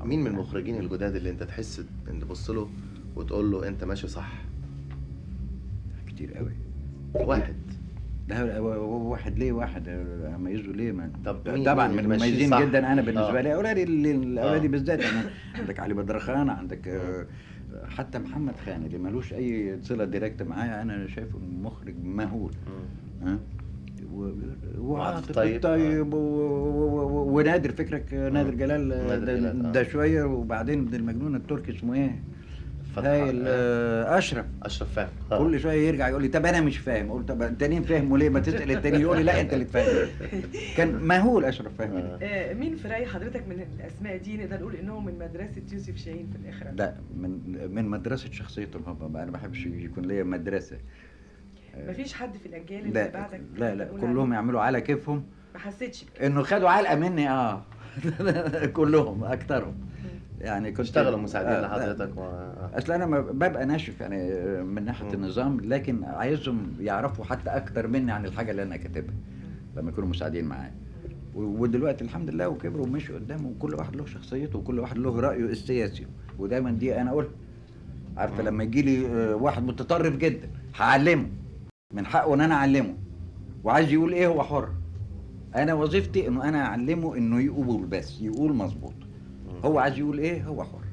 مين من المخرجين الجداد اللي انت تحس ان تبص له وتقول له انت ماشي صح؟ كتير قوي. واحد. ده واحد ليه؟ واحد اميزه ليه؟ ما طب مين طبعا مين من اللي ماشيين المميزين صح؟ جدا انا بالنسبة لي اولادي، اولادي بالذات يعني. عندك علي بدرخان، عندك حتى محمد خان اللي ملوش اي صله direct معايا، انا شايفه مخرج مهول. ها؟ وعاطف طيب. الطيب ونادر فكرك، نادر جلال، نادر جلال، ده شوية. وبعدين ابن المجنون التركي اسمه ايه؟ فتحي. هايل، اشرف. اشرف فاهم. كل شوية يرجع يقول لي طب انا مش فاهم، اقول طب التانيين فهموا ليه؟ ما تسال التاني، يقول لي لا انت اللي تفهم. كان مهول اشرف فهمي ده. مين في راي حضرتك من الاسماء دي نقدر نقول انهم من مدرسه يوسف شاهين في الاخراج؟ لا، من مدرسه شخصيتهم هم، انا ما بحبش يكون ليا مدرسه. مفيش حد في الاجيال اللي لا بعدك؟ لا لا، نقول كلهم عليه؟ يعملوا على كيفهم. ما حسيتش بكده؟ انه خدوا علقه مني كلهم اكترهم يعني. كنت اشتغلوا مساعدين لحضرتك اصل انا ما ببقى ناشف يعني من ناحية النظام، لكن عايزهم يعرفوا حتى اكتر مني عن الحاجة اللي انا كاتبها لما يكونوا مساعدين معايا. ودلوقتي الحمد لله وكبروا ومشوا قدامه، وكل واحد له شخصيته وكل واحد له رايه السياسي، ودايما دي انا اقولها. عارفه لما يجي لي واحد متطرف جدا هعلمه، من حقه ان انا اعلمه، وعايز يقول ايه هو حر. انا وظيفتي انه انا اعلمه انه يقول، بس يقول مظبوط. هو عايز يقول ايه هو حر.